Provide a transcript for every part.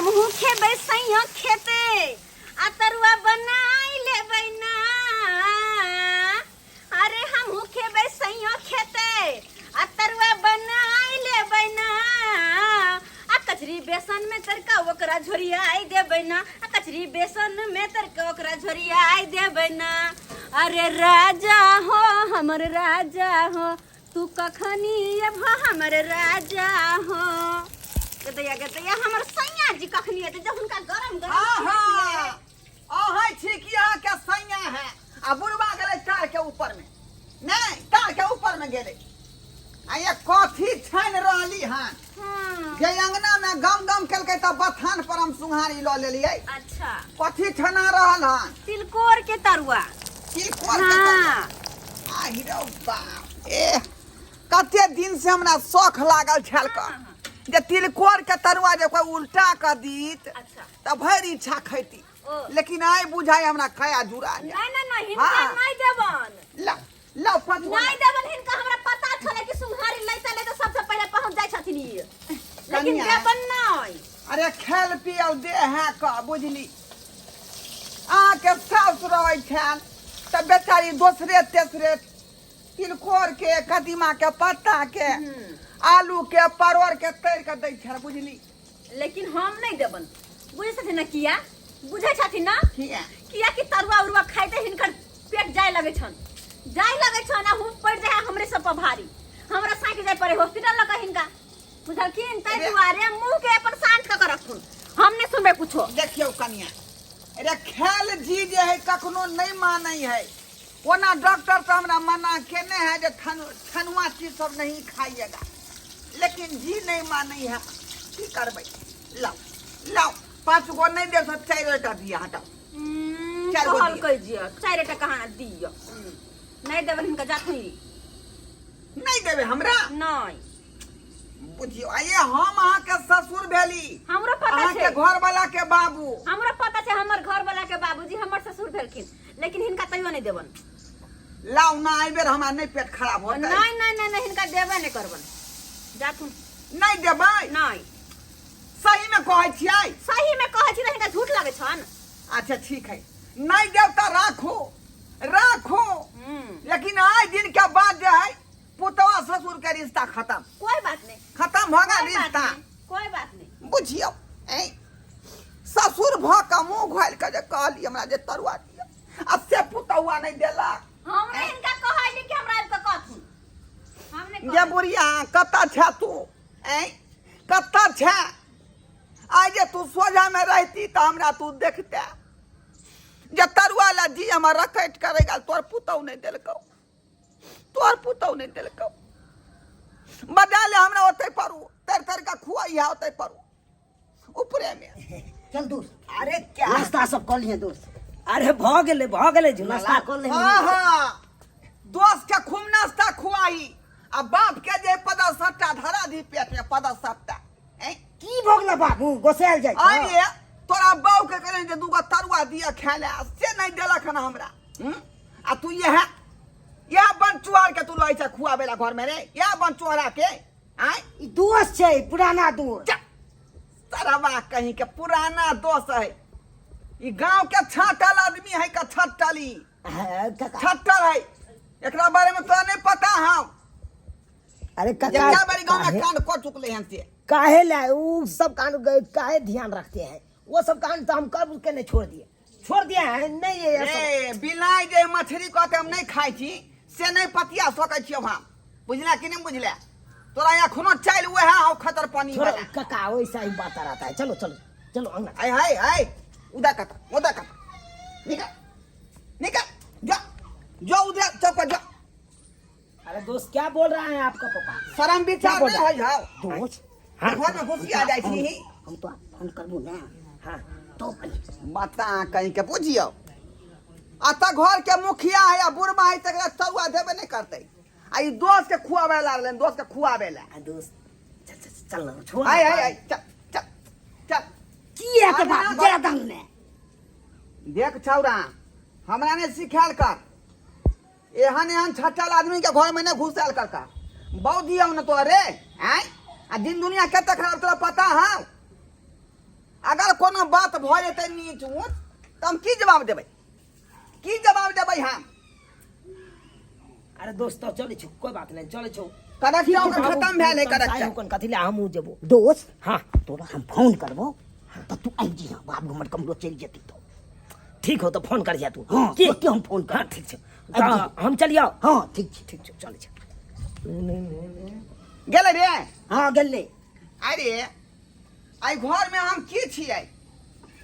हमहूँ खेबै सैया खेते आ तरुआ बनाई लेबै ना। अरे हमहूँ खेबै सैया खेते आ तरुआ बनाई लेबै ना। आ कचरी बेसन में तड़का ओकरा झोरियाई देबै ना। आ कचरी बेसन में तड़का ओकरा झोरियाई देबै ना। अरे राजा हो हमर राजा हो, तू कखनी एबह हमर राजा हो। गदैया गदैया हमर सैया जी कखनी एतै जब हुनका गरम गरम आहा, अहाँ छी कि अहाँके सैया है आ बुढ़वा गेलै तार के ऊपर में, नहीं तार के ऊपर में गेलै। आ ये कथी छानि रहली हन? जे अंगना में गम गम केलकै तऽ बथान पर हम सुहारी लऽ लेलियै। अच्छा, कथी छना रहल हन? तिलकोर के तरुआ। तिलकोर के तरुआ? आहि रौ बाप, ए कते दिन से हमरा शौख लागल छल क जे तिलकोर के तरुआ जे कोई उल्टा क दीत तऽ भरि इच्छा खैती, लेकिन आइ बुझाइ हमरा कया जुड़ा गेल। नहीं नहीं नहीं, हिनका नहीं देबन। ला ला पाँच गो। नहीं देबन हिनका, हमरा पता छलै कि सुनहारी लैते लैते सबसे पहिले पहुंच जाइ छथिन ई, लेकिन कनिया। देबन नहीं। अरे खेल पियल दे है क बुझली, अहाँके साउस रहै छल तऽ बेचारी दोसरे तेसरे तिलकोर के कदीमा के पत्ता के आलू के परोड़ के तैर के दै छल बुझली। लेकिन हम नहीं देबन, बुझै छथिन ना? किया बुझै छथिन ना? किया? किया कि तरुआ उरुआ खाइते हिनकर पेट जाय लगै छन, जाय लगै छन आ हुक पड़ि जाय हमरे सब पर भारी, हमरा साँकि जाय पड़े हॉस्पिटल लऽ कऽ हिनका, बुझलखिन? ताहि दुआरे मुँह के अपन शांत कऽ के रखुन, हम नहीं सुनबै कुछो। देखियौ कनिया, अरे खेल जी जे है कखनो नहीं मानै है। ओना डॉक्टर तऽ हमरा मना केने है जे ठनुआ चीज सब नहीं खाइएगा, लेकिन जी नहीं मानै है, की करबै? लाओ लाओ, पाँच गो नहीं दे सक, चारि टा दिया, हटाओ। चारि गो दिअ। कहलकै जे चारि टा कहाँ दिअ, नहीं देबनि हिनका, जाथुन ई। नहीं देबै हमरा? नहीं। बुझियौ, आइए हम अहाँके ससुर भेली। हमरो पता अहाँके छै। घर वाला के बाबू। हमरो पता छै, हमर घर वाला के बाबूजी हमर ससुर भेलखिन, लेकिन हिनका तैयो नहीं देबन। लाउ ना, एहि बेर हमरा नहीं पेट खराब होतै। नहीं नहीं नहीं नहीं, हिनका देबे नहीं करबन, जाथुन। नहीं देबै? नहीं। सही में कहै छियै? सही में कहै छी, हिनका झूठ लगै छन। अच्छा ठीक है, नहीं देब तऽ राखू राखू, लेकिन आज दिन के बाद जे है पुतवा ससुर के रिश्ता खत्म। कोई बात नहीं, खत्म भऽ गेल कोई बात रिश्ता। नहीं, कोई बात नहीं। बुझियौ, ऐ ससुर भऽ कऽ मुँह घोलि कऽ जे कहली हमरा जे तरुआ दिअ, आ से पुतहुआ नहि देलक। हम नहीं हिनका कहली कि हमरा आबि कऽ कहथुन, हम नहीं जे कहली। बुढ़िया कतऽ छै तू, ऐ कतऽ छै? आइ जे तू सोझामे रहती तऽ हमरा तू देखते जे तरुआ ला जी हमर रकटि करै गेल, तोर पुतहु नहि देलकौ, तोर पुतहु नहि देलकौ। बजा ले हमरा ओतै परू, तर तर के खुआइहा ओतै परू ऊपरे में। चल दोस्त। अरे क्या नाश्ता सब कऽ लिहे दोस्त। अरे भऽ गेलै, भऽ गेलै झूला। नाश्ता कऽ लिहे। हाँ हाँ, दोस्त के खूब नाश्ता खुआई आ बाप के जे पदा सट्टा धरा दी पेट में पदा सट्टा। ऐं? की भऽ गेलै बाबू, गोसायल जाइ छौ? अरे तोरा बाऊ के कहने जे दूगो तरुआ दिया खाय ले, से नहीं देलक हन हमरा। हम्म? आ तू इएह इएह बनचुआर के तू लै छ खुआबे ला घर में रे, इएह बनचुआरा के? आँय? ई दोस्त छै, पुराना दोस्त। जा, सरवा कहीं के पुराना दोस्त है। ई गांव के छाटल आदमी है का छाटल ई। हाँ, काका। छाटल है, एकरा बारे में तोरा नहीं पता है। अरे काका, जितना बारी गांव में काहे- कांड कर चुकले हैं से। काहे ला उ सब कांड काहे ध्यान रखते हैं? वो सब कांड तो हम कब के नहीं छोड़ दिए, छोड़ दिया है नहीं ये सब। रे बिलाइ जे मछली कहते हम नहीं खाइ छी से नहीं पतिया सकै छियै हम, बुझला कि नहीं बुझला? तोरा एखनो चालि वएह हौ खतर पानी छोड़ो वाला। काका, वैसा ही बात रहता है। चलो चलो चलो अंगना। आय हाय हाय, उदा कत उदा कत, निकल निकल, जा जा उधर चौक पर जा। अरे दोस्त क्या बोल रहा है आपका पापा? शरम विचार क्या बोल नहीं रहा है यार। दोस्त? हाँ। घर में घुसी आ जाइ छी। हम तो फोन करबू ना। हाँ तो बता कहीं के बुझियो, अतः घर के मुखिया है या बुढ़वा है तकरा तरुआ देबे नहीं करते, आ ई दोस्त के खुआबे लागल, दोस्त के खुआबे ला। आ दोस्त चल चल चल ना, छोड़। आय आय आय, चल चल चल। की है के अरे बाप ना, जरा दंग ने देख छौड़ा, हमरा ने सिखायल कर, एहन एहन छटल आदमी के घर में नहीं घुसायल कर का बहुत दिया न तो। अरे आय, आ दिन दुनिया कते खराब तोरा पता है? अगर कोनो बात भऽ जेतै नीच ऊँच तऽ हम की जवाब देबै की जवाब देबै हम अरे दोस्त तो चले छो कोई बात नहीं चले छो करेक्टर ओकर खत्म भेल है करेक्टर कन कथी ले हमहूँ जेबो दोस्त हाँ तोरा हम फोन करबो तऽ तू आबि जइहे बाप हमर कमरो चलि जेतै तो ठीक हो तो फोन कर जा तू हाँ की तुरते हम फोन हाँ करब ठीक छै आबि तऽ जइहे। हम चलियो हाँ ठीक छै ठीक छै चलै छै गेलै रे हाँ गेलै अरे आइ घर में हम की छियै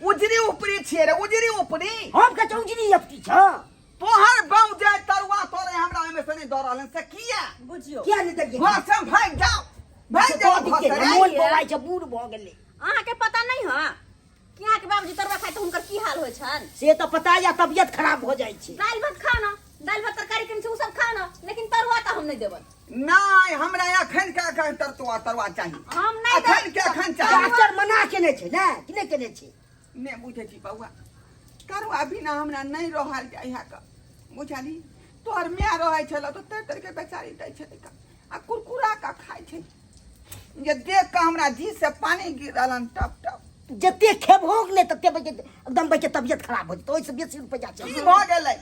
उजरी उपरी छियै रे उजरी उपरी हम के चौजरी अपटी छ तोहर बाऊ जाय तरुआ तोरे हमरा ओहिमे से नहीं दऽ रहल हन, से किया बुझियो किया नहीं देलियै घर से हम भागि जाओ भागि जाओ घर से रे। मोन बौआइ छै बूढ़ भऽ गेलै अहाँके पता नहीं है कि अहाँके बाबूजी तरुआ खाइ तऽ हुनकर की हाल होइ छनि से तऽ पता या तबियत खराब हो जाइ छै दालि भात खाओ ना दालि भात तरकारी केने छै ओ सब खाओ ना लेकिन तरुआ तऽ हम नहि देबै नहि हमरा एखन के एखन तरुआ तरुआ चाही हम नहि एखन के एखन चाही डॉक्टर मना केने छै ने कि नहि केने छै नहि बुझै छी बौआ तरुआ बिना हमरा नहि रहल जाइ है कऽ बुझलही तोहर माय रहै छलौ तऽ तर तर के बेचारी दै छलै कऽ आ कुरकुरा कऽ खाइ छै जे देख कऽ हमरा जी से पानी गिर रहल हन टप टप जते खेबहो ने तते बजे एकदम बजे तबियत खराब हो जेतौ ओहिसँ बेसी रुपैआ की छै भऽ गेलै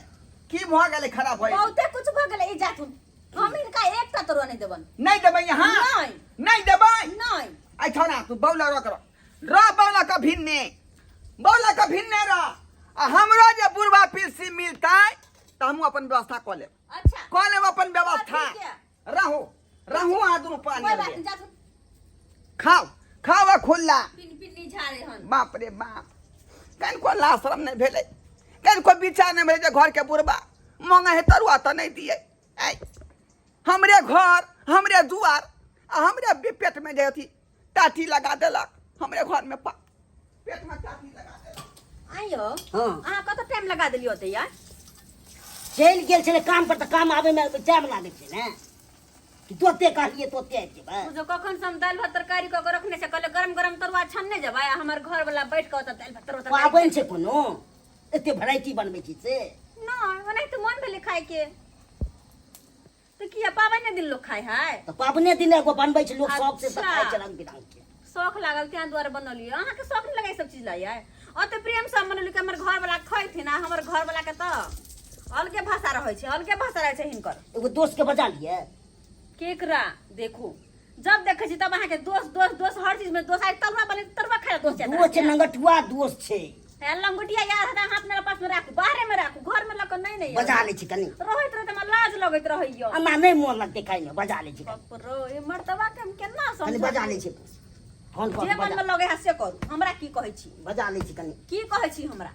की भऽ गेलै खराब भऽ गेलै बहुते कुछ भऽ गेलै ई जाथुन हम हिनका एकटा तरुआ नहि देबनि नहि देबै यहाँ नहि। नहि देबै नहि ऐ छौड़ा तू बौला रह कर रह बौला का भिन्ने बौला का भिन्ने रह आ हमरो जे बुढ़वा पीसी मिलतै तऽ हमहूँ अपन व्यवस्था कऽ लेब अच्छा कऽ लेब अपन व्यवस्था ठीक है। रहू रहू अहाँ दुनू पानी कोई बात नहीं जाथुन खाओ खाओ आ खुल्ला पिन पिन्नी झाड़े हन बाप रे बाप कनिको लाज शरम नहि भेलै कनिको विचार नहि भेलै जे घरके बुढ़बा मांगे है तरुआ तऽ नहि दियै ऐ हमरे घर हमरे दुआर आ हमरे पेटमे जे अथी टाटी लगा देलक हमरे घरमे पा पेटमे टाटी लगा देलक आइयो हाँ। अहाँ कत टाइम लगा देलियो ओते यार चलि गेल छलै काम पर तऽ काम आबैमे टाइम लागै छै ने कि तोते कहलियै तोते आबि जेबै बुझो कखन से हम दालि भात तरकारी कऽ के रखने छै कहले गरम गरम तरुआ छनने जेबै आ हमर घर वाला बैठ कऽ ओतऽ दालि भात तरुआ तरकारी पाबनि छै कोनो एते वेराइटी बनबै छी से नहि ओनाहिते मन भेलै खायके तऽ किया पाबनि दिन लोक खाय है तऽ पाबने दिन एगो बनबै छै लोक शौक से तऽ अच्छा। खाइ छै रंग बिरंग के शौक लागल तें दुआरे बनलियै अहाँके शौक नहि लगै सब चीज ला यार ओते प्रेम से हम बनलियै कि हमर घर वाला खैथिन आ हमर घर वाला के तऽ अलगे भाषा रहै छै अलगे भाषा रहै छै हिनकर एगो दोस्त के बजा लिए केकरा देखू जब देखै छी तब अहाँके दोस्त दोस्त दोस्त हर चीज में दोस्त आइ तरुआ बने तरुआ खाय दोस्त जाता दोस्त छै नंगटुआ दोस्त छै है लंगोटिया यार हटा हाथ मेरा पास में राखू बाहरे में राखू घर में लग नहीं नहीं बजा लै छी कनी रहैत रहैत हमरा लाज लगैत रहैया हमरा नहि मोन लगतै खाइमे बजा लै छी कनी। बाप रो ई मर्दबा के हम केना कनी समझ बजा लै छी फोन जे कर मन बजा में लगे है से करू हमरा की कहै छी बजा लै छी कनी की कहै छी हमरा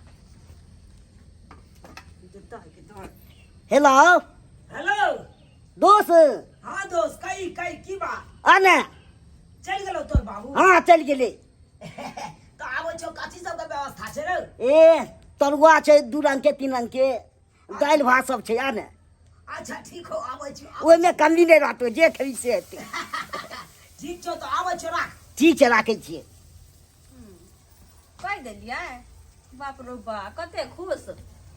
हेलो हेलो दोस्त हाँ दोस्त कही कही की बात आ ने चलि गेलौ तोर बाबू हाँ चलि गेलै तऽ आबै छौ कथी सबके व्यवस्था छै रे ए तरुआ छै दू रंग के तीन रंग के दालि भात सब छै आ ने अच्छा ठीक हो आबै छी ओहिमे कमी नहि रहतौ जे खेबी से हेतै ठीक छौ तऽ आबै छौ राख ठीक छै राखै छियै कहि देलियै बाप रो बा कते खुश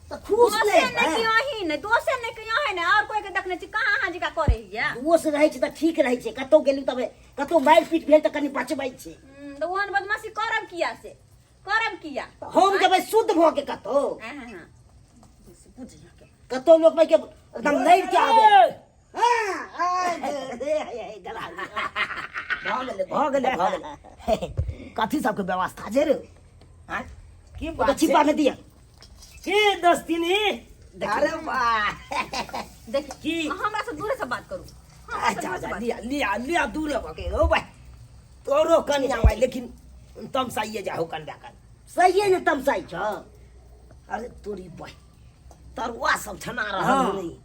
तऽ खुश दोसे नहि नहि हेबै। कि अहीं नहि दोसे नहि कि अहीं नहि और कोई के देखने छी कहाँ अहाँ जिका करे हियै दोस रहै छै तऽ ठीक रहै छै कतौ गेलहुँ तब कतौ मारि पीट भेल तऽ कनि बचबै छै तऽ ओहन बदमाशी करब किया से करब किया तऽ हम जेबै शुद्ध भऽ के कतौ हाँ हाँ हाँ बुझिया के कतौ लोक के एकदम लड़ि के आबै हाँ, आ, हे, हे, हे, गला भऽ गेलै भऽ गेलै भऽ गेलै कथी सबके व्यवस्था छै रे आँय की ओकरा बात छै छिपा मे दिअ की दोस्तिनी अरे वाह देख की? हमरा से दूरे से बात करू हमरा से अच्छा दूरे से अच्छा बात लिया लिया लिया दूरे भऽ के ओ भाई तोरो कनिया भाई लेकिन तमसाइए जाहो कनिया कन सहिए ने तमसाइ छ अरे तोरी भाई तरुआ सब छना रहल हाँ। नहीं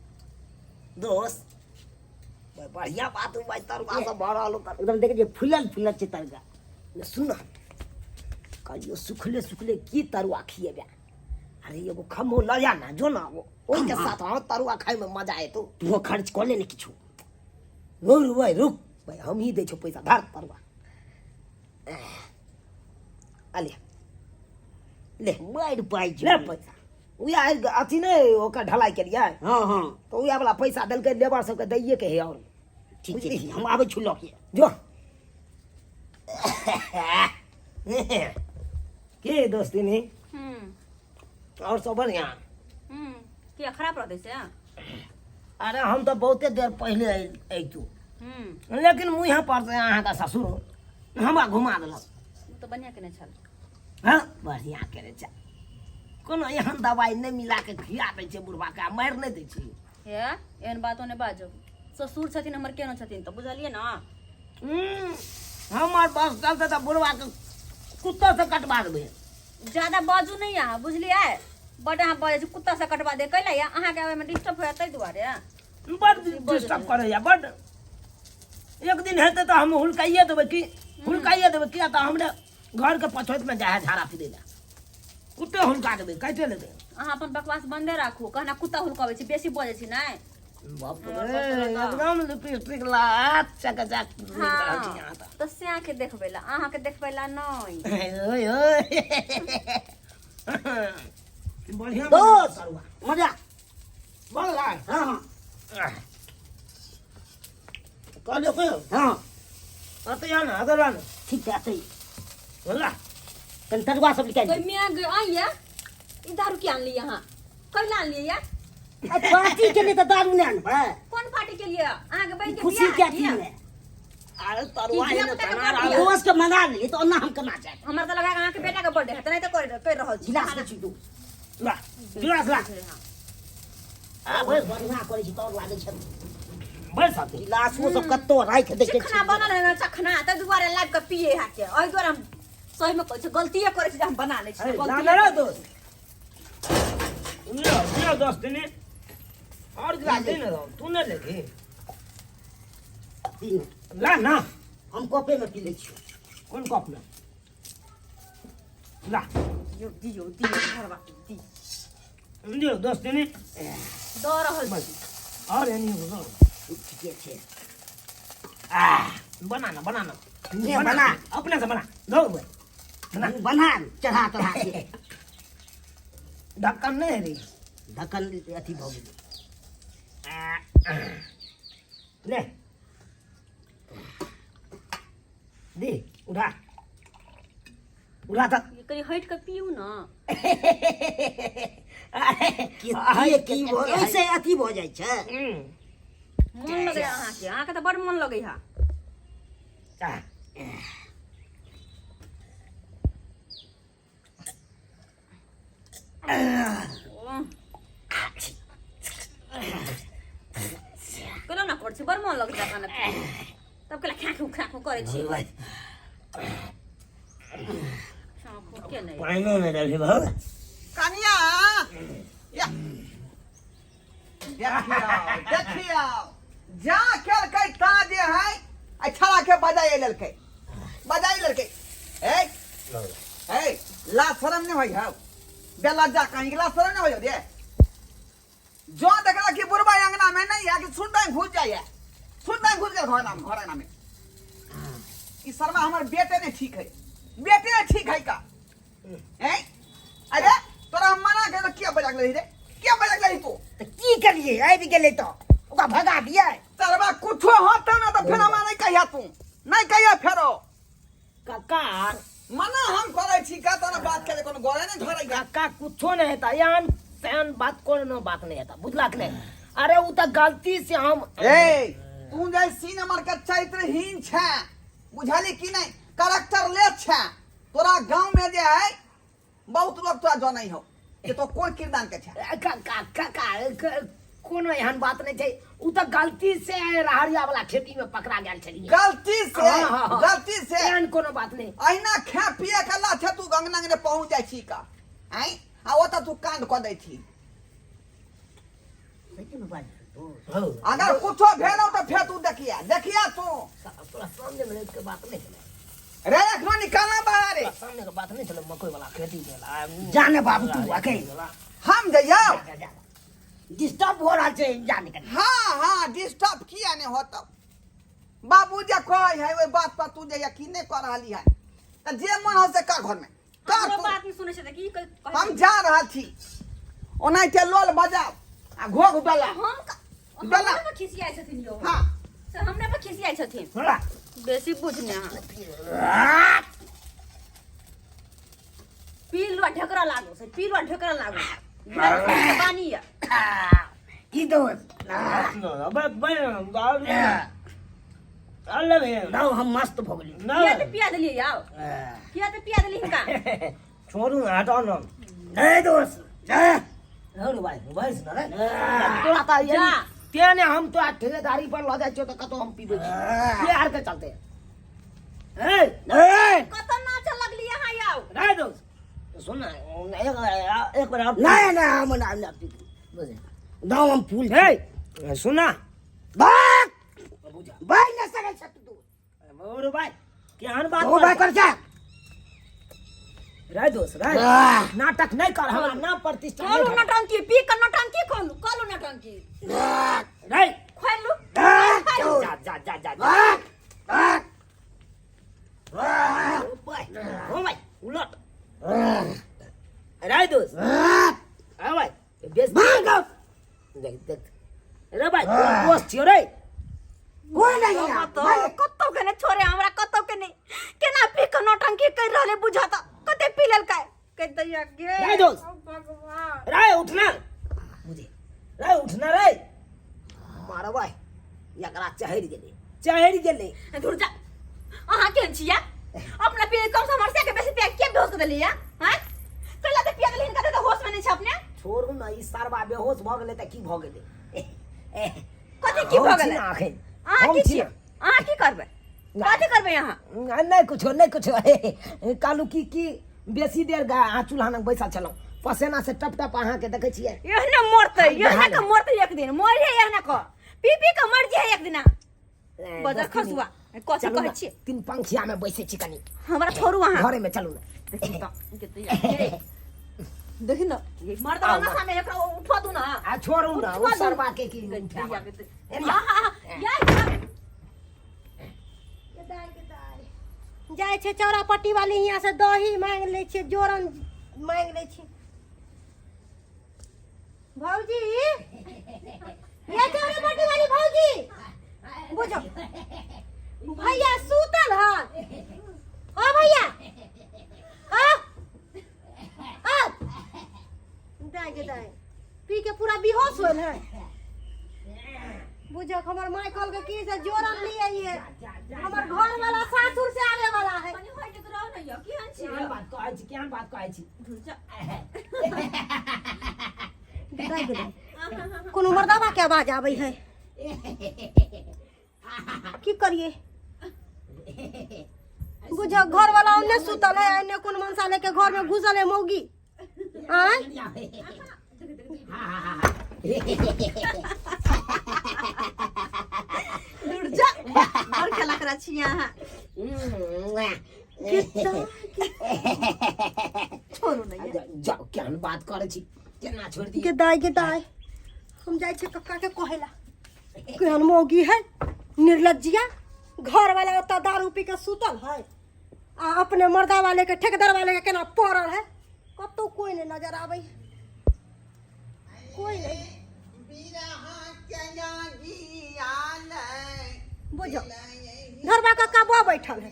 दोस्त भाई, बढ़िया बात हो भाई तरुआ सब भऽ रहल हो एकदम देखे छियै फुलल फुलल छै तरुआ ने सुन न कहलियो सुखले सुखले की तरुआ खिएबे अरे एगो खम्हो लऽ जा ना जो ना वो ओहिके साथ हाँ तरुआ खाइमे मजा एतौ तूहो खर्च कऽ ले ने किछु रुक रुक भाई रुक भाई हम ही दै छौ पैसा धर तरुआ अले ले बड़ पाइ ले छै पैसा उएह अथी नहि ओकर ढलाई केलियै हँ हँ तऽ उएह वला पैसा देलकै लेबर सबके दैये के है आओर ठीक छै ठीक, हम आबै छी लऽ के जो के दोस्तिनी? हम्म। और सब बढ़िया? हम्म, किया खराब रहतै से? अरे हम तऽ बहुते देर पहिले अयतू। हम्म। लेकिन मुँह पर से अहाँके ससुर हमरा घुमा देलक। ओ तऽ बढ़िया केने छल। हँ, बढ़िया केने छै। कोनो एहन दवाइ नहि मिला के खिया दै छै बुढ़बाके आ मारि नहि दै छै। हे, एहन बातो नहि बाजू, ससुर छथिन हमर, केनो छथिन तऽ, बुझलियै ने? हमर बस चलतै तऽ बुढ़बाके कुत्ता से कटवा देबै। ज्यादा बाजू नहि अहाँ, बुझलियै? बड अहाँ बाजै छी, कुत्ता से कटवा दे कैला या अहाँके आबैमे डिस्टर्ब होया ताहि दुआरे। बड डिस्टर्ब करैया बड। एक दिन हेतै तऽ हम हुलकाइए देबै की, हुलकाइए देबै। किया तऽ हमरे घरके पछोतमे जाइ है झाड़ा फिरै लए, कुत्ते हुलका देबै, काटि लेबै। अहाँ अपन बकवास बंदे राखू, कहना कुत्ता हुलकाबै छी, बेसी बजै छी नहि। बाप रे, एकदम लिपस्टिक ला चकचक। हाँ, तऽ से के देखबै ला, अहाँके देखबै ला नहि। ओए ओए, बढ़िया। दोस्त, मजा बनला। हाँ हाँ। कहलियो के? हाँ। अतै आ ने, अतै आ ने। ठीक छै, अतै। बोला। कनि तरुआ सब निकालि। कोई मियाँ गए आइया, ई दारू के आनली अहाँ? कैला आनली या? पार्टी के लिए तऽ दारू नहि आनबै? कोन पार्टी के लिए? अहाँके बहिन के खुशी बियाह के है अथी की? मे। अरे तरुआ की एने धिया-पुता के चना पार्टी रहल। दोस्त के मंगा ली तऽ ओना हम केना जायब? हमरा तऽ लगा अहाँके बेटा के बर्थडे है, तऽ नहि तऽ कर रहल छी। गिलास के छी दू। ला गिलास ला। आ बस बढ़िया करै छी, तोर लागै छै। बैस सकते। गिलासो सब कत्तो राखि दै छै। चिकना बनल है ने चखना, ताहि दुआरे लाबि कऽ पिए है के। एहि दुआरे हम सही में कहै छी, गलतिये करै छी जे हम बना लै छी। अरे गलतिये। ला ला दोस्त, लियो लियो दोस्त ने और गिलास दे ना, तू ने लेगी। पी ने। ला ना। हम कपे में पी लै छी। कौन कप में ला? दियौ दियौ दियौ, घरवा दियौ। लियो दोस्त ने। दऽ रहल छी। और एनी हो। ठीके छै। आ बना ना, बना ना। ने बना। अपने से बना दो बे। बना। बना चढ़ा चढ़ा के। ढक्कन नहीं है रे? ढक्कन अथी भऽ गेलै। ले दे, उठा उठा तक। ये कनि हटि कऽ पियू ने। की की भऽ ओहिसे अथी भऽ जाइ छै। मोन लगैया अहाँके, अहाँके तऽ बड मोन लगैया। ओह। केना ना करै छी, बड़ मोन लगैया खाना तब केला खाखू खाखू करै छी। खाखू के नहि। पानिओ नहि देलही बहु। कनिया या, देखियौ देखियौ, जा केलकै ता जे है आ छड़ा के बजाय लेलकै, बजाय लेलकै। ए ए, ला शरम नहीं होई हौ बेला जा कहीं, ला शरम नहीं होई रे? जो देखला कि बुढ़बा अंगना में नहीं है कि सुनता घुस जाइए, सुनता घुस गए घर में, घर अंगना में। ई शर्मा हमर बेटे नहीं ठीक है, बेटे नहीं ठीक है का हैं? अरे तोरा हम मना के तो किया बजा रही रे, किया बजा रही तू? तऽ की करियै, आबि गेलै तऽ ओकरा भगा दियै? तरबा कुछो होता ना तो फेर हमरा नहीं कहिया, तू नहीं कहिया फेरो। काका। मना हम करै छी का तोरा बात करे कोनो गोरे नहीं धरै का? काका, कुछो नहीं हेता, एहन तेहन बात कोनो बात नहीं हेता, बुझला कि नहीं? अरे उ तऽ गलती से हम ए तू जे सीन हमर के चरित्रहीन छै, बुझली कि नहीं? करेक्टर लेस छै। तोरा गांव में जे है बहुत लोग तोरा जनै हो कि तो कोन किरदान के छै। काका काका, कोनो एहन बात नहीं छै, उ तऽ गलती से रहरिया वाला खेती में पकड़ा गेल छलियै। गलती से? हाँ, हाँ, हाँ। गलती से? एहन कोनो बात नहीं। अहिना खा पिए के लाथे तू गंगना अंगने पहुंच जाइ छी का आँय, आ ओतऽ तू कांड कऽ दै छी। सही में बाजै तू। अगर कुछो भेलौ तऽ फेर तू देखिया देखिया तू। तोरा सामने में के बात नहीं छलै। रे एखनो निकालना बाहर रे। तोरा सामने के बात नहीं छलै, मकई वाला खेती भेल। जा ने बाबू तू अकेले। हम जइयौ? डिस्टर्ब हो रहल छै, जा निकल। हाँ हाँ, डिस्टर्ब किया नहीं होतौ? बाबू जे कहै है ओहि बात पर तू जे यकीन नहि कऽ रहली है तऽ जे मन हो से कर घरमे कर। हमरो तू बात नहि सुनै छै तऽ की हम जा रहल छी, ओनाहिते लोल बजाउ आ घोघ बेला। हम बेला। हमरा पर खिसियाइ छथिन यौ। हाँ। से हमरा पर खिसियाइ छथिन। बोला। बेसी बुझने अहाँ। पिलुआ ढेकरा लागो से पिलुआ ढेकरा लागो घर बानी या की दोस्त अबे बे अल्लाह भे ना हम मस्त भऽ गेली ना किया तऽ पिया देलियै याव किया तऽ पिया देलियै हिनका छोड़ू हटाओ ना नहीं दोस्त नहीं अरे भाई भाई सुन रे तोरा तऽ जा। ते ने हम तो ठेकेदारी पर लऽ जाइ छियौ तऽ कतौ हम पीबै छी बिहार के चलते ए नहीं कतऽ नाचऽ लगली अहाँ याव रे दोस्त सुन ना एक एक बार और नहीं नहीं हम ना ना पीबै बुझे दाम हम फूल ए सुन ना भाग बुझा भाग ना सकै छ तू और भाई केहन बात ओ भाई कर जा रे दोस्त रे आह। नाटक नहीं कर हमरा नाम प्रतिष्ठा खोलू नहीं कर। नौटंकी पी के नौटंकी खोलू खोलू नौटंकी रे खोलू जा जा जा जा जा भाग भाग ओ भाई ओ भाई उलट रे दोस्त हाँ भाई बेस भाग देख देख रे भाई तोर दोस्त छियो रे कोई नहीं कतौ कतौ के ने छोड़े हमरा कतौ के नहीं केना पी के नौटंकी कर रहले बुझत कते पी लेलकै कह दैया गे रे दोस्त। ओ भगवान रे उठना मुझे रे उठना रे मारो भाई एकरा चढ़ि गेलै चढ़ि गेलै धुर जा अहाँ केहन छियै अपना पी कम से हमर से के बेसी पिया के बेहोश कर देलियै हैं कैला तऽ पिया देलियै हिनका तऽ होश में नहीं छै अपने छोड़ू ने ई सरबा बेहोश भऽ गेलै तऽ की भऽ गेलै कथी की भऽ गेलै हम छी ने एखन अहाँ हम की छी छियै अहाँ की करबै कथी करबै अहाँ ने। नहि कुछो नहि कुछो कहलहुँ की की बेसी देर अहाँ चूल्हा लग बैसल छलहुँ पसेना से टप टप अहाँके देखै छियै एहने मरतै एहने हाल। के मरतै एक दिन मरिहे एहने के पी पी के मर जेहे एक दिना बजर दोस्ती खसुआ कथी चलू कहै ने, छियै तीन पंखिया में बैसे छी कनी हमरा छोड़ू अहाँ घरे में चलू ने देखी तऽ देखी न मर्द आउ, नशा में एकरा उठवा दू ना आ छोड़ू ना उठवा उ दू। सरवा के की उठाबा। हाँ हाँ या जाइ छै चौरा पट्टी वाली हियाँ से दही मांगि लै छियै जोरन मांगि लै छियै भौजी ये चौरा पट्टी वाली भौजी बुझो भैया सुतल है ओ भैया आ आ दाइ गे दाइ पी के पूरा बेहोश होल है बुझक हमर माय कहलकै कि से जोरन लिए ये हमर घर वाला सासुर से आवे वाला है कनी होय के रहो ना यो केहन छी केहन बात कहै छी केहन बात कहै छी दाइ गे दाइ कोनो मर्दाबा के आवाज आबै है की करिए बुझक घर वाला ओन्ने सुतल है एन्ने कोन मनसा लेके घर में घुसल है मौगी आँय दूर जा बड़ खेला करा छी अहाँ छोड़ू नहीं जाओ केहन बात करै छी केना छोड़ि दियै गे दाइ गे दाइ हम जाइ छियै कक्का के कहै ला केहन मौगी है निर्लज्जिया घर वाला ओतऽ दारू पी के सुतल है आ अपने मर्दा वाले के ठेकेदार वाले के केना पड़ल है कतौ कोई नहीं नजर आबै है कोई नहीं बुझो धरबा कक्का बो बैठल है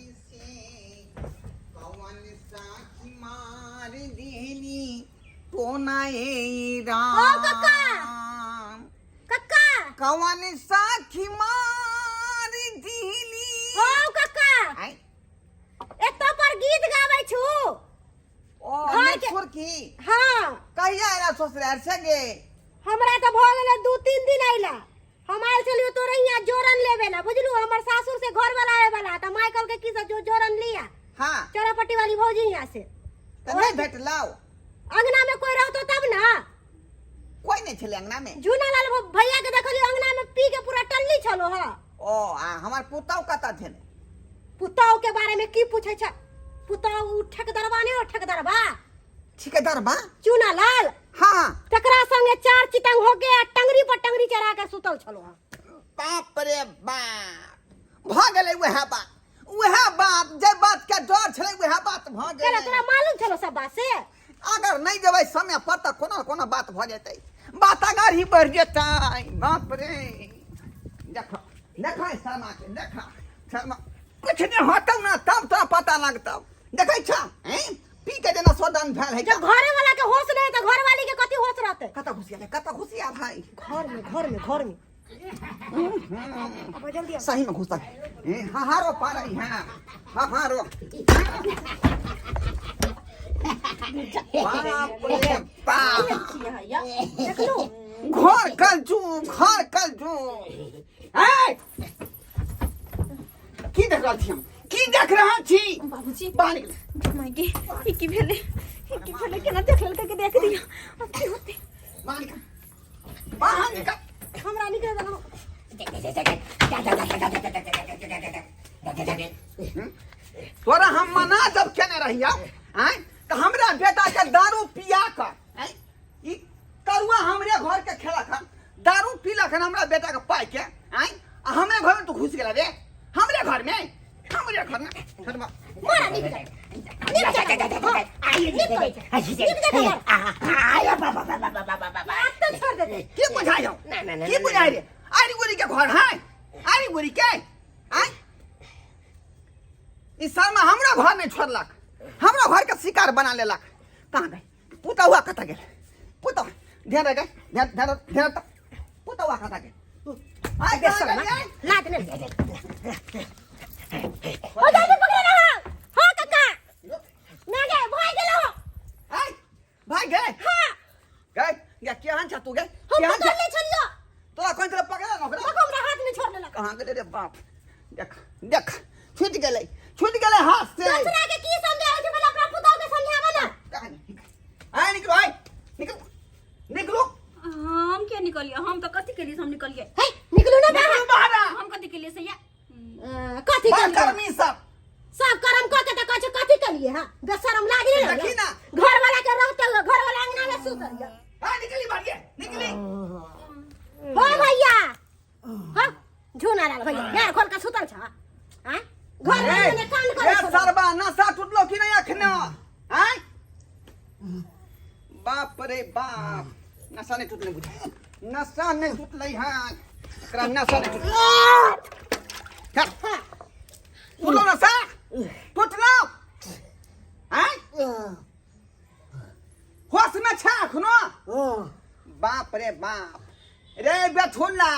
ओ कक्का कक्का कवन साखी मार दिली ओ कक्का आय एतऽ पर गीत गाबै छु ओ घर के- छोड़की हाँ कहिया आयला ससुराल से गे हमरा तऽ भऽ गेलै 2-3 दिन अयला हम आयल छलियो तोरे यहाँ जोरन लेबे ला बुझलू हमर सासुर से घर वाला आवे वाला तऽ माय कहलकै की से जो जोरन लिया हाँ चौरापट्टी वाली भौजी यहाँ से तऽ नहि भेटलौ अंगना में कोई रहतो तब ना कोई नहि छलै अंगना में झूना लाल भैया के देखलियो अंगना में पी के पूरा टल्ली छलो हा ओ आ हमर पुतहु कतऽ छलै पुतहु के बारे में की पूछे छ पुतहु उ ठेकदरबा नहीं हो ठेकदरबा ठेकेदरबा चूना लाल हाँ तकरा संगे चार चितंग हो के आ टंगरी पर टंगरी चढ़ा के सुतल छलो हा बाप रे बाप भऽ गेलै वएह बात वएह बात जे बात के डर छलै वएह बात भऽ केना गेलै तोरा मालूम छलो सब बात से अगर नहि जेबै समय पर तऽ कोना कोना बात भऽ जेतै बात अगर ही बढ़ि जेतै बाप रे देखो देखो शर्मा के देखो शर्मा कुछ नहि होतौ ने तब तोरा पता लगतौ देखै छ हैं? पी के जेना सोडन भेल है। जब घरे वाला के होश नहीं तो घर वाली के कथी होश रहते? कतऽ घुसिया है, कतऽ घुसिया है? घर में, घर में, घर में। अब जल्दी आओ। सही में घुसा है। हाहारो पा रही है, हाहारो। बाप रे बाप। देखलू? घर कल जू, घर कल जू। ए! की देख रहल छी हम? की देख रहल छी? बाबूजी। बाहर निकल। माय गे, ई की भेलै, ई की भेलै? केना देख लेलकै के देख दिया? अब की होतै? बाहर निकल, बाहर निकल। हमरा निकल देलहुँ। तोरा हम मना जब केने रहिया आँय, तऽ हमरा बेटा के दारू पिया कऽ आँय, ई तरुआ हमरे घर के खेलक हन, दारू पीलक हन हमरा बेटा के पाइ के आँय, आ हमरे घर में तू घुस गेला रे, हमरे घर में, हमरे घर में। छोड़बा। मारा निकल जा, निकल जा, निकल जा, निकल जा। आत्ता छोड़ देते। की बुझाइ हौ? की बुझाइ रे? आरी गोरी के घर है, आरी गोरी के आँय? ई शर्मा हमरा घर नहीं छोड़लक, हमरा घर के शिकार बना लेलक। कहाँ गई पुतहुआ? कतऽ गेल पुतहु? ध्यान रख, ध्यान, ध्यान, ध्यान। पुतहुआ कतऽ गेल? आइ कहाँ गेल रे? लात ने हो जाए, पकड़े ना। हाँ काका, ना गए, भाग गेलो। आइ भाग गए? हाँ। गए या केहन छ तू गे? हम केहन पकड़ छ? ले छलियो। तोरा कोन तरह पकड़ल ओकरा? देखो, हमरा हाथ में छोड़ देलक। कहाँ गेलै रे बाप? देख, देख, छूट गेलै, छूट गेलै हाथ से। दूसरा के की समझावे छै? पहले अपना पुतोह के समझावे ना। आइ निकलो, आइ निकलो, निकलो। हम क्या निकलिए? हम तो कथी के लिए हम निकलिए? हे, निकलू ना बाहर। निकलो बाहर। हम कथी के लिए सैया? कथी बड़ केलिए? कर्मी सब। सब कर्म क के त कहै छै कथी केलिए? हां, बेशरम लागी ने। देखी ना। घर वाला के रहते हुए घर वाला अंगना में सुतल या। आ निकली बाहर, निकली। हो भैया, हां, झूना लाल भैया, यार खोल के सुतल छ। हां, घर वाला ने कान करे ए छौ। सरबा, नशा टूटलो कि नहीं अखनो? आय बाप रे बाप, नशा नहीं टूटले बुझ, नशा नहीं टूटले। हां, एकरा नशा नहीं टूटले। चल, टूटलो नशा, टूटलो? आय होश में छा अखनो? बाप रे बाप रे बेथुल्ला,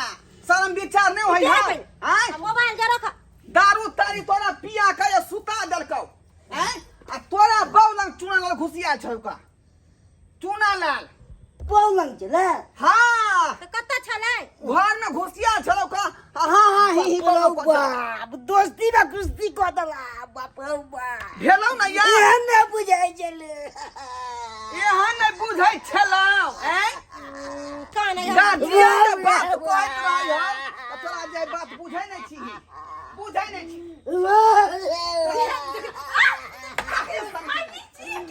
शर्म विचार नहीं होई है? आय मोबाइल के रख। दारू तारी तोरा पिया के ये सुता देलकौ हैं, आ तोरा बौ लंग चूना लाल घुसिया छौ का चूना लाल? पौलंग छलै? हाँ। त कत्ता छलै? घर में घुसिया छलौ का, आ हाँ हाँ ही ही बोलौ। बाप, दोस्ती में कुश्ती कऽ देला, बाप रौ बाप। भेलौ ना यार? एहन नहि बुझाइ छलै। एहन नहि बुझै छलौ हैं? कान गार्जियन के बात कहैत रहै हम तऽ तोरा जे बात बुझै नहि छी, बुझै नहि छी।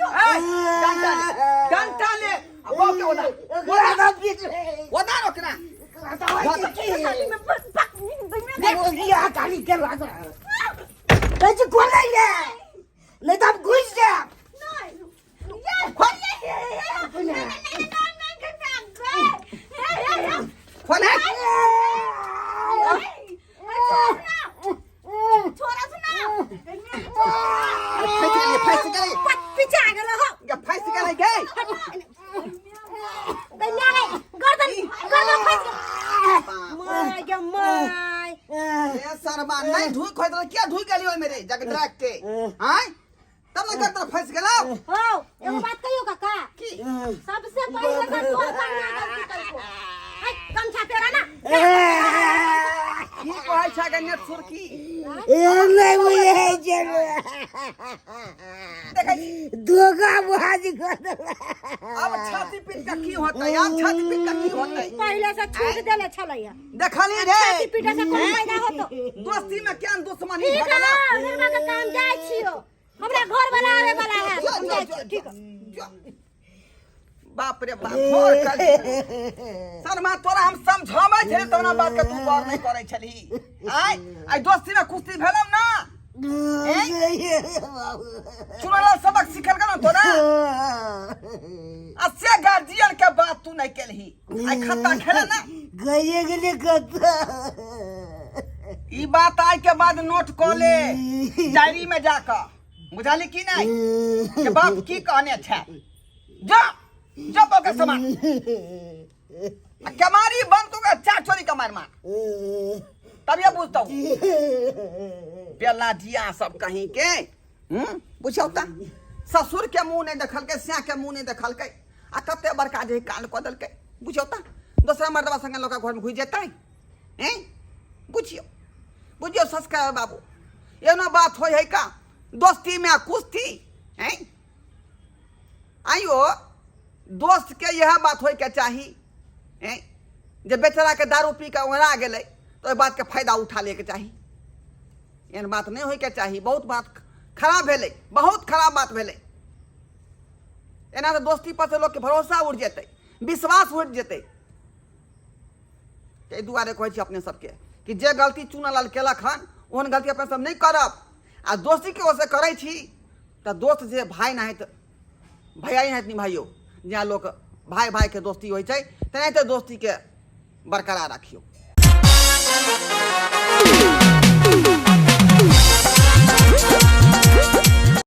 ए, डंटा ले, डंटा ले, आ बौ के ओना ओकरा तऽ पीट ओना रोकना। नहीं तो हम घुस जाए। खोल है। फँसि गेलै, फँसि गेलै। पीछा गेलो हो। गे, फँसि गेलै गे। गैया गे, गर्दन, गर्दन फंस गेल। My गे my. ए सरबा, नहीं ढुक होइत रहे, किया ढुक गेली ओहिमे रे जगदरा के? आँय, तब ने गर्दन फँसि गेलौ। हो, एगो बात कहियो काका? की? सबसे पहिले तऽ तोर कन्या गलती कलको है, गमछा फेरा ना। की कहै छै गे नेट सुरकी? एहन नहि बुझाइ छलै। देखै छी। धोखा बाज कऽ देला। अब छाती पीट के की होतै? आब छाती पीट के की होतै? पहिले से छूट देले छलैया। देखली रे? छाती पीटे से कोन फायदा होतो? दोस्ती में केहन दुश्मनी ठीक भऽ गेलौ। है, निर्मा के काम जाइ छियो, हमरा घर वाला आवे वाला है। जो, हम जो, जाइ जो, छियो, ठीक है। जो। बाप रे बाप, घोर कर शर्मा, तोरा हम समझाबै छली तोरा बात के तू गौर नहीं करै छली। आय आइ दोस्ती में कुश्ती भेलौ ना? चुनला सबक सिखल गेलौ तोरा? आ से गार्जियन के बात तू नहीं केलही, आइ खत्ता खेले ना। गइए गेलै कतऽ। ई बात आइ के बाद नोट कऽ ले डायरी में जाकऽ। बुझली की नहि जे बाप की कहने छै जा जा ओकर सामान आ केमारी बंद कऽ के चार चोरी के मार मार तब ये बुझतौ बेला जिया सब कहीं के बुझियौ तऽ ससुर के मुँह नहि देखलकै स्या के मुँह नहि देखलकै आ कते बड़का जे कांड कऽ देलकै बुझियौ तऽ दोसरा मर्दबा संगे लोक घरमे घुसि जेतै हैं बुझियौ बुझियौ संस्कार बाबू एना बात होइ है का दोस्ती में कुश्ती हैं आइयो दोस्त के यह बात होय के चाही हैं जे बेचारा के दारू पी के ओंघरा गेलै तऽ ओहि बात के फायदा उठा ले के चाही एहन बात नहि होय के चाही बहुत बात खराब भेलै बहुत खराब बात भेलै एना तऽ दोस्ती पर से लोकके भरोसा उठि जेतै विश्वास उठि जेतै ताहि दुआरे कहै छी अपने सबके कि जे गलती चुनलाल केलक हन ओहन गलती अपने सब नहि करब आ दोस्ती के ओसे करै छी तऽ दोस्त जे भाय नाहित भैया नाहित निभाइयो जेना लोक भाय भाय के दोस्ती होइ छै तेनाहिते दोस्तीके बरकरार रखियौ।